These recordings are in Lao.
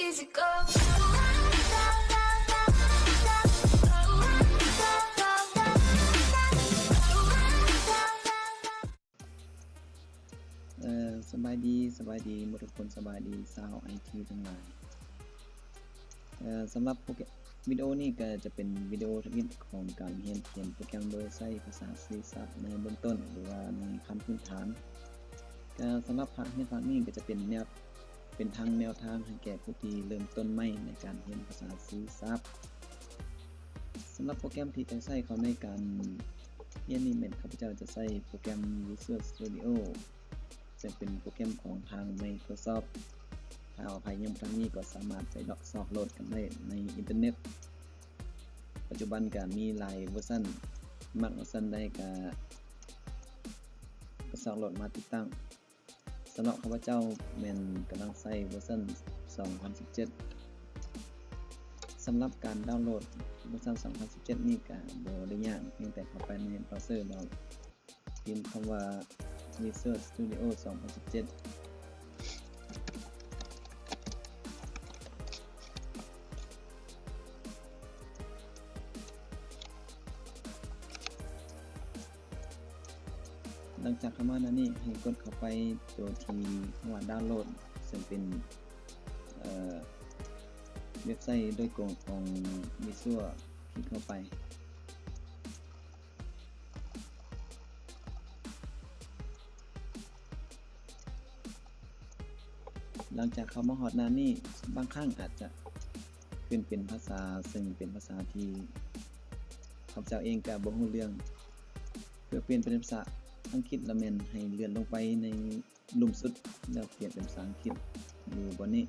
Easy go. ເອີ ສະບາຍດີ, ສະບາຍດີໝົດທຸກຄົນ, ສະບາຍດີຊາວໄອທີທັງຫຼາຍ. ເອີ ສຳລັບໂປຣແກຣມ ວິດີໂອນີ້ກໍຈະເປັນວິດີໂອທຳອິດຂອງການຮຽນຂຽນໂປຣແກຣມໂດຍໃຊ້ພາສາ C sharp ໃນເບື້ອງຕົ້ນ ຫຼືວ່າໃນຂັ້ນພື້ນຖານ. ກໍສຳລັບພາກຮຽນພາກນີ້ກໍຈະເປັນແນວ ເປັນທັງແນວທາງໃຫ້ແກ່ຜູ້ທີ່ເລີ່ມຕົ້ນໃໝ່ໃນການຮຽນພາສາ C sharp. ສຳລັບໂປຣແກຣມທີ່ຈະໃຊ້ເຂົ້າໃນການຮຽນນີ້ແມ່ນ ຂ້າພະເຈົ້າຈະໃຊ້ໂປຣແກຣມ Visual Studio ເຊິ່ງເປັນໂປຣແກຣມຂອງທາງ Microsoft. ຖ້າວ່າໃຜຍັງບໍ່ທັນມີກໍສາມາດໄປຊອກໂຫຼດກັນໄດ້ໃນອິນເຕີເນັດ. ປັດຈຸບັນກໍມີຫຼາຍເວີຊັນ, ມັກເວີຊັນໃດກໍ ກໍຊອກໂຫຼດມາຕິດຕັ້ງ. ສຳລັບຂ້າພະເຈົ້າແມ່ນກຳລັງໃຊ້ເວີຊັນສອງພັນສິບເຈັດ. ສຳລັບການດາວໂຫຼດເວີຊັນສອງພັນສິບເຈັດນີ້ກໍບໍ່ໄດ້ຍາກ, ພຽງແຕ່ເຂົ້າໄປໃນເບຣາວເຊີແລ້ວພິມຄຳວ່າ Visual Studio ສອງພັນສິບເຈັດ. ຫຼັງຈາກເຂົ້າມາໜ້ານີ້ ໃຫ້ກົດເຂົ້າໄປຕົວທີ່ຄຳວ່າດາວໂຫຼດ ເຊິ່ງເປັນ ເອີ ເວັບໄຊໂດຍກົງຂອງ Visual ຄລິກເຂົ້າໄປ. ຫຼັງຈາກເຂົ້າມາຮອດໜ້ານີ້ ບາງຄັ້ງອາດຈະຂຶ້ນເປັນພາສາ ເຊິ່ງເປັນພາສາທີ່ຂ້າພະເຈົ້າເອງກໍບໍ່ຮູ້ເລື່ອງ. ເພື່ອປ່ຽນເປັນພາສາອັງກິດລະແມ່ນໃຫ້ເລື່ອນລົງໄປໃນລຸ່ມສຸດ ແລ້ວປ່ຽນເປັນພາສາອັງກິດຢູ່ບ່ອນນີ້.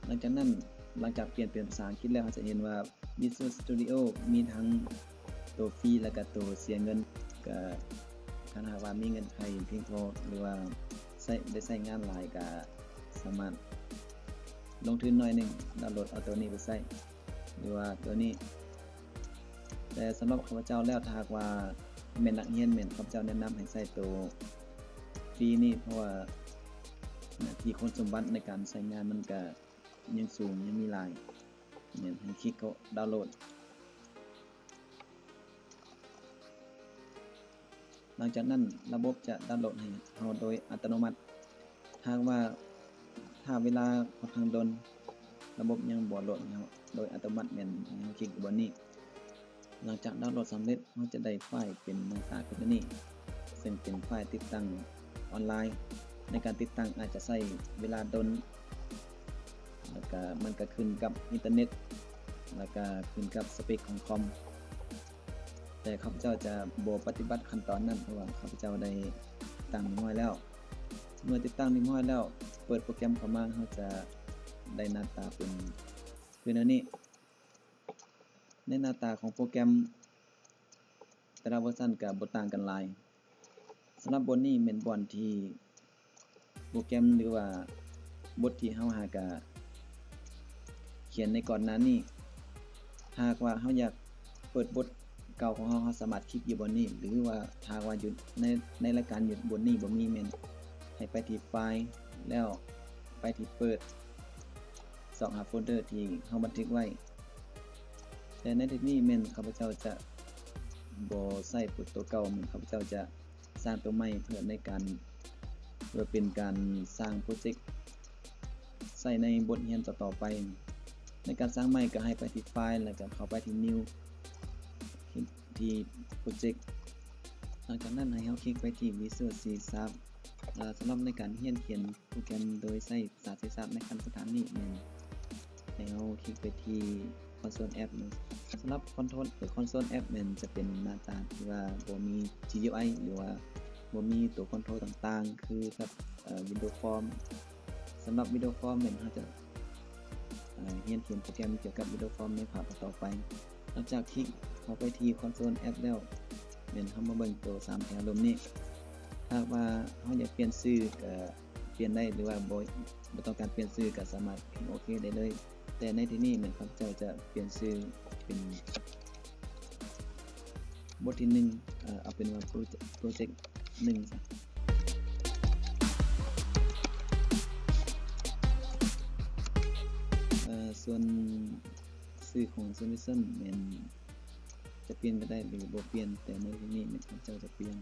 ຫຼັງຈາກນັ້ນ ຫຼັງຈາກປ່ຽນເປັນພາສາອັງກິດແລ້ວ ເຮົາຈະເຫັນວ່າ Visual Studio ມີທັງໂຕຟຣີ ແລະກະໂຕເສຍເງິນ. ກະ ຄັນຫາກວ່າມີເງື່ອນໄຂພຽງພໍ ຫຼືວ່າໃຊ້ ໄດ້ໃຊ້ງານຫຼາຍ ກະສາມາດລົງທຶນໜ້ອຍໜຶ່ງ ດາວໂຫຼດເອົາໂຕນີ້ໄປໃຊ້ ຫຼືວ່າໂຕນີ້. ແຕ່ສຳລັບຂ້າພະເຈົ້າແລ້ວ ຖ້າຫາກວ່າແມ່ນນັກຮຽນແມ່ນ ຂ້າພະເຈົ້າແນະນຳໃຫ້ໃຊ້ໂຕຟຣີນີ້ ເພາະວ່າ ທີ່ຄຸນສົມບັດໃນການໃຊ້ງານມັນກະຍັງສູງ ຍັງມີຫຼາຍ. ແມ່ນໃຫ້ຄລິກເຂົ້າດາວໂຫຼດ. ຫຼັງຈາກນັ້ນລະບົບຈະດາວໂຫຼດໃຫ້ເຮົາໂດຍອັດຕະໂນມັດ. ຫາກວ່າຖ້າເວລາຂ້ອນຂ້າງດົນ ລະບົບຍັງບໍ່ໂຫຼດໃຫ້ເຮົາໂດຍອັດຕະໂນມັດ ແມ່ນໃຫ້ເຮົາຄລິກຢູ່ບ່ອນນີ້. ຫຼັງຈາກດາວໂຫຼດສຳເລັດ ເຮົາຈະໄດ້ໄຟລ໌ເປັນໜ້າຕາຄືຕົວນີ້ ເຊິ່ງເປັນໄຟລ໌ຕິດຕັ້ງອອນລາຍ. ໃນການຕິດຕັ້ງອາດຈະໃຊ້ເວລາດົນ ແລ້ວກະມັນກະຂຶ້ນກັບອິນເຕີເນັດ ແລ້ວກະຂຶ້ນກັບສະເປັກຂອງຄອມ. ແຕ່ຂ້າພະເຈົ້າຈະບໍ່ປະຕິບັດຂັ້ນຕອນນັ້ນ ເພາະວ່າຂ້າພະເຈົ້າໄດ້ຕິດຕັ້ງຮຽບຮ້ອຍແລ້ວ. ເມື່ອຕິດຕັ້ງຮຽບຮ້ອຍແລ້ວ ເປີດໂປຣແກຣມເຂົ້າມາ ເຮົາຈະໄດ້ໜ້າຕາເປັນຄືແນວນີ້. ໃນໜ້າຕາຂອງໂປຣແກຣມ ແຕ່ລະເວີຊັນກະບໍ່ຕ່າງກັນຫຼາຍ. ສຳລັບບ່ອນນີ້ແມ່ນບ່ອນທີ່ໂປຣແກຣມ ຫຼືວ່າບົດທີ່ເຮົາຫາກະຂຽນໃນກ່ອນໜ້ານີ້. ຫາກວ່າເຮົາຢາກເປີດບົດເກົ່າຂອງເຮົາ ເຮົາສາມາດຄລິກຢູ່ບ່ອນນີ້ ຫຼືວ່າຖ້າຫາກວ່າຢູ່ໃນ ໃນລາຍການຢູ່ບ່ອນນີ້ບໍ່ມີ ແມ່ນໃຫ້ໄປທີ່ໄຟລ໌ ແລ້ວໄປທີ່ເປີດ ຊອກຫາໂຟນເດີທີ່ເຮົາບັນທຶກໄວ້. ແຕ່ໃນທີ່ນີ້ແມ່ນຂ້າພະເຈົ້າຈະບໍ່ໃຊ້ໂຕເກົ່າ, ແມ່ນຂ້າພະເຈົ້າຈະສ້າງໂຕໃໝ່ເພື່ອໃນການ ເພື່ອເປັນການສ້າງໂປຣເຈັກໃຊ້ໃນບົດຮຽນຕໍ່ໆໄປ. ໃນການສ້າງໃໝ່ກໍໃຫ້ໄປທີ່ໄຟລ໌ ແລ້ວກໍເຂົ້າໄປທີ່ນິວ ທີ່ໂປຣເຈັກ. ຫຼັງຈາກນັ້ນໃຫ້ເຮົາຄລິກໄປທີ່ Visual C Sharp. ສຳລັບໃນການຮຽນຂຽນໂປຣແກຣມໂດຍໃຊ້ພາສາ C Sharp ໃນຂັ້ນພື້ນຖານນີ້ແມ່ນໃຫ້ເຮົາຄລິກໄປທີ່ Console App ເນາະ. ສຳລັບ Control ຫຼື Console App ແມ່ນຈະເປັນໜ້າຕາທີ່ວ່າບໍ່ມີ GUI ຫຼືວ່າບໍ່ມີຕົວ Control ຕ່າງໆ ຄືກັບ Windows Form. ສຳລັບ Windows Form ແມ່ນເຮົາຈະຮຽນຂຽນໂປຣແກຣມກ່ຽວກັບ Windows Form ໃນພາກຕໍ່ໆໄປ. ຫຼັງຈາກຄລິກເຂົ້າໄປທີ່ Console App ແລ້ວ ແມ່ນເຮົາມາເບິ່ງໂຕສາມແຖວລຸ່ມນີ້. ຫາກວ່າເຮົາຢາກປ່ຽນຊື່ກໍປ່ຽນໄດ້ ຫຼືວ່າບໍ່ ບໍ່ຕ້ອງການປ່ຽນຊື່ກໍສາມາດພິມໂອເຄໄດ້ເລີຍ. ແຕ່ໃນທີ່ນີ້ແມ່ນຂ້າພະເຈົ້າຈະປ່ຽນຊື່ເປັນບົດທີໜຶ່ງ ເອົາເປັນວ່າໂປຣເຈັກ ໂປຣເຈັກໜຶ່ງຊະ. ສ່ວນຊື່ຂອງ Solution ແມ່ນຈະປ່ຽນກໍໄດ້ ຫຼື ບໍ່ປ່ຽນ, ແຕ່ໃນທີ່ນີ້ແມ່ນເຂົາເຈົ້າຈະປ່ຽນ.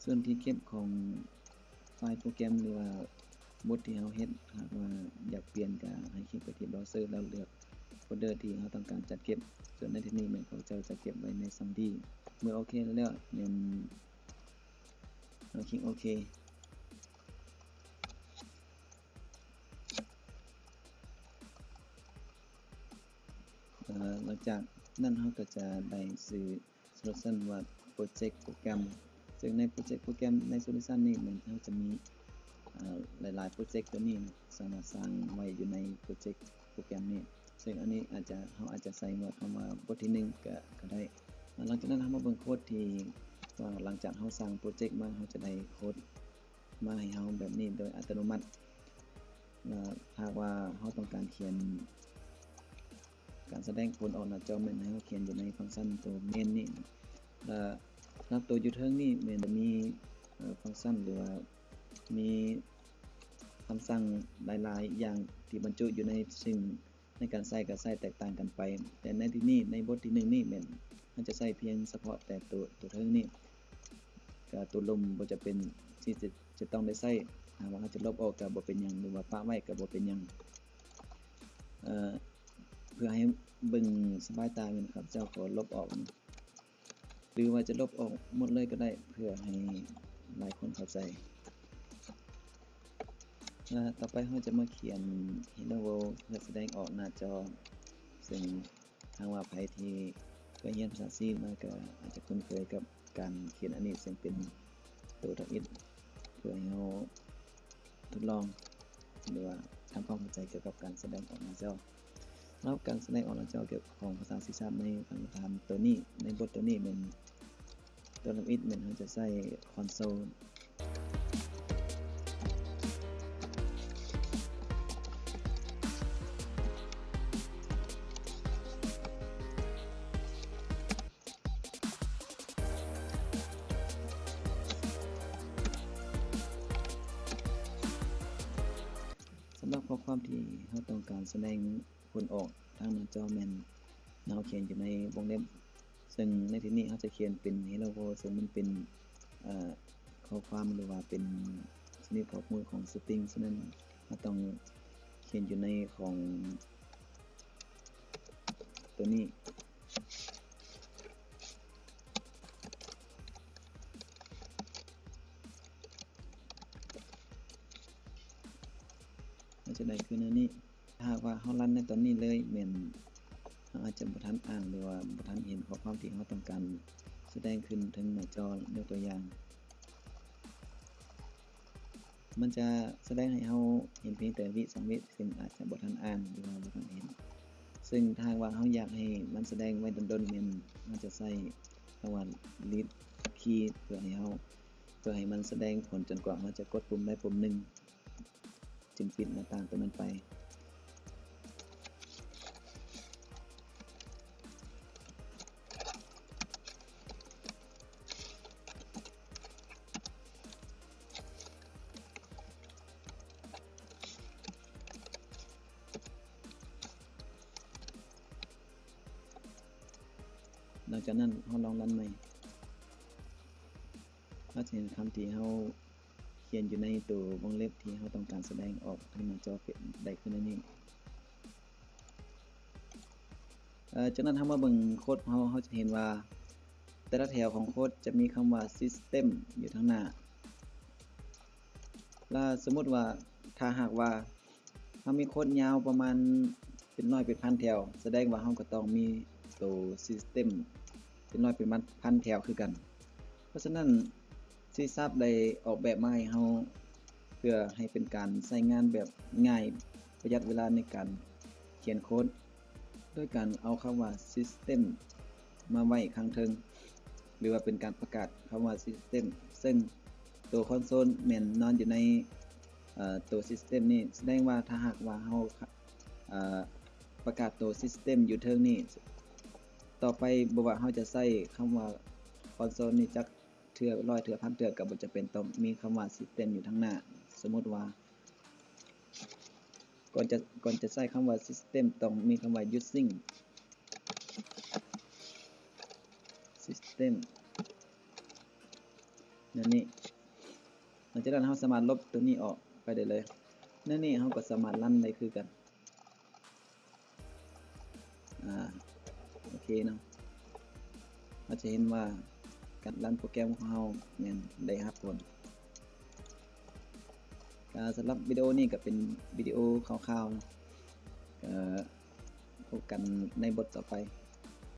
ສ່ວນທີ່ເກັບຂອງໄຟລ໌ໂປຣແກຣມ ຫຼືວ່າບົດທີ່ເຮົາເຮັດ, ຫາກວ່າຢາກປ່ຽນກໍໃຫ້ຄລິກໄປທີ່ເບຣາເຊີ ແລ້ວເລືອກໂຟນເດີທີ່ເຮົາຕ້ອງການຈັດເກັບ. ສ່ວນໃນທີ່ນີ້ແມ່ນເຂົາເຈົ້າຈະເກັບໄວ້ໃນຊອງດີ. ເມື່ອໂອເຄແລ້ວ ແມ່ນເຮົາຄລິກໂອເຄ. ເອີ ຫຼັງຈາກນັ້ນເຮົາກໍຈະໄດ້ຊື່ Solution ວ່າ Project Program ເຊິ່ງໃນ Project Program ໃນ Solution ນີ້ແມ່ນເຮົາຈະມີ ເອີ ຫຼາຍໆ Project ຕົວນີ້ສາມາດສ້າງໄວ້ຢູ່ໃນ Project Program ນີ້ ເຊິ່ງອັນນີ້ອາດຈະ ເຮົາອາດຈະໃສ່ວ່າຄຳວ່າບົດທີໜຶ່ງກໍ ກໍໄດ້. ຫຼັງຈາກນັ້ນເຮົາມາເບິ່ງໂຄດທີ່ວ່າ ຫຼັງຈາກເຮົາສ້າງ Project ມາ ເຮົາຈະໄດ້ໂຄດ ມາໃຫ້ເຮົາແບບນີ້ໂດຍອັດຕະໂນມັດ. ແລະ ຫາກວ່າເຮົາຕ້ອງການຂຽນການສະແດງຜົນອອກໜ້າຈໍ ແມ່ນໃຫ້ເຮົາຂຽນຢູ່ໃນຟັງຊັນໂຕເມນນີ້. ແລະ ສຳລັບໂຕຢູ່ເທິງນີ້ແມ່ນຈະມີ ເອີ ຟັງຊັນ ຫຼືວ່າມີຄຳສັ່ງຫຼາຍໆຢ່າງທີ່ບັນຈຸຢູ່ໃນ ຊຶ່ງ ໃນການໃຊ້ກໍໃຊ້ແຕກຕ່າງກັນໄປ, ແຕ່ໃນທີ່ນີ້ ໃນບົດທີໜຶ່ງນີ້ແມ່ນເຮົາຈະໃຊ້ພຽງສະເພາະແຕ່ໂຕ ໂຕເທິງນີ້, ກໍໂຕລຸ່ມບໍ່ຈຳເປັນທີ່ຈະ ຈະຕ້ອງໄດ້ໃຊ້. ຫາກວ່າເຮົາຈະລົບອອກກໍບໍ່ເປັນຫຍັງ ຫຼືວ່າປະໄວ້ກໍບໍ່ເປັນຫຍັງ. ເອີ ເພື່ອໃຫ້ເບິ່ງສະບາຍຕາ ແມ່ນຂ້າພະເຈົ້າຂໍລົບອອກ. ຫຼືວ່າຈະລົບອອກໝົດເລີຍກໍໄດ້ ເພື່ອໃຫ້ຫຼາຍຄົນເຂົ້າໃຈ. ແລະ ຕໍ່ໄປເຮົາຈະມາຂຽນ Hello World ເພື່ອສະແດງອອກໜ້າຈໍ, ເຊິ່ງຫາກວ່າໃຜທີ່ເຄີຍຮຽນພາສາ C ມາ ກໍອາດຈະຄຸ້ນເຄີຍກັບການຂຽນອັນນີ້, ເຊິ່ງເປັນໂຕທຳອິດ ເພື່ອໃຫ້ເຮົາ ທົດລອງ ຫຼືວ່າທຳຄວາມເຂົ້າໃຈກ່ຽວກັບການສະແດງອອກໜ້າຈໍ. ສຳລັບການສະແດງອອກໜ້າຈໍກ່ຽວກັບຂອງພາສາ C Sharp ໃນ ໃນໂຕນີ້ ໃນບົດໂຕນີ້ແມ່ນ ໂຕທຳອິດແມ່ນເຮົາຈະໃຊ້ Console. ສຳລັບຂໍ້ຄວາມທີ່ເຮົາຕ້ອງການສະແດງຜົນອອກທາງໜ້າຈໍແມ່ນເຮົາຂຽນຢູ່ໃນວົງເລັບ, ເຊິ່ງໃນທີ່ນີ້ເຮົາຈະຂຽນເປັນ Hello World ເຊິ່ງມັນເປັນ ເອີ ຂໍ້ຄວາມ ຫຼືວ່າເປັນຊະນິດຂອງໝູ່ຂອງ String, ສະນັ້ນເຮົາຕ້ອງຂຽນຢູ່ໃນຂອງໂຕນີ້. ມັນຈະໄດ້ຄືແນວນີ້. ຖ້າຫາກວ່າເຮົາລັນໃນຕອນນີ້ເລີຍ ແມ່ນເຮົາອາດຈະບໍ່ທັນອ່ານ ຫຼືວ່າບໍ່ທັນເຫັນຂໍ້ຄວາມທີ່ເຮົາຕ້ອງການສະແດງຂຶ້ນເທິງໜ້າຈໍ. ຍົກຕົວຢ່າງ, ມັນຈະສະແດງໃຫ້ເຮົາເຫັນພຽງແຕ່ວິສອງວິ, ເຊິ່ງອາດຈະບໍ່ທັນອ່ານ ຫຼືວ່າບໍ່ທັນເຫັນ. ເຊິ່ງຖ້າຫາກວ່າເຮົາຢາກໃຫ້ມັນສະແດງໄວ້ດົນໆ ແມ່ນເຮົາຈະໃຊ້ຄຳວ່າ Lead Key ເພື່ອໃຫ້ເຮົາ ເພື່ອໃຫ້ມັນສະແດງຜົນຈົນກວ່າເຮົາຈະກົດປຸ່ມໃດປຸ່ມໜຶ່ງ ຈຶ່ງປິດໜ້າຕ່າງຕົວນັ້ນໄປ. ຫຼັງຈາກນັ້ນເຮົາລອງລັນໃໝ່. ເຮົາຈະເຫັນຄຳທີ່ເຮົາຂຽນຢູ່ໃນໂຕວົງເລັບທີ່ເຮົາຕ້ອງການສະແດງອອກທາງໜ້າຈໍໄດ້ຄືແນວນີ້. ເອີ ຈາກນັ້ນເຮົາມາເບິ່ງໂຄດເຮົາ, ເຮົາຈະເຫັນວ່າແຕ່ລະແຖວຂອງໂຄດຈະມີຄຳວ່າ System ຢູ່ທາງໜ້າ. ລະສົມມຸດວ່າ ຖ້າຫາກວ່າເຮົາມີໂຄດຍາວປະມານເປັນຮ້ອຍເປັນພັນແຖວ, ສະແດງວ່າເຮົາກໍຕ້ອງມີໂຕ System ເປັນຮ້ອຍເປັນພັນແຖວຄືກັນ. ເພາະສະນັ້ນ C Sharp ໄດ້ອອກແບບມາໃຫ້ເຮົາ ເພື່ອໃຫ້ເປັນການໃຊ້ງານແບບງ່າຍ, ປະຢັດເວລາໃນການຂຽນໂຄດ ໂດຍການເອົາຄຳວ່າ System ມາໄວ້ຂ້າງເທິງ ຫຼືວ່າເປັນການປະກາດຄຳວ່າ System, ເຊິ່ງໂຕ Console ແມ່ນນອນຢູ່ໃນ ເອີ ໂຕ System ນີ້. ສະແດງວ່າຖ້າຫາກວ່າເຮົາ ເອີ ປະກາດໂຕ System ຢູ່ເທິງນີ້. ຕໍ່ໄປບໍ່ວ່າເຮົາຈະໃຊ້ຄຳວ່າ Console ນີ້ຈັກເທື່ອ ຮ້ອຍເທື່ອ ພັນເທື່ອ ກໍບໍ່ຈຳເປັນຕ້ອງມີຄຳວ່າ System ຢູ່ທາງໜ້າ. ສົມມຸດວ່າ ກ່ອນຈະ ກ່ອນຈະໃຊ້ຄຳວ່າ System ຕ້ອງມີຄຳວ່າ Using System ແນວນີ້. ຫຼັງຈາກນັ້ນເຮົາສາມາດລົບໂຕນີ້ອອກໄປໄດ້ເລີຍ. ແນວນີ້ເຮົາກໍສາມາດ run ໄດ້ຄືກັນ. ອາ ໂອເຄເນາະ, ເຮົາຈະເຫັນວ່າການ run ໂປຣແກຣມຂອງເຮົາແມ່ນໄດ້ຮັບຜົນ. ກະສຳລັບວິດີໂອນີ້ກໍເປັນວິດີໂອຄ່າວໆເນາະ, ກໍພົບກັນໃນບົດຕໍ່ໄປ.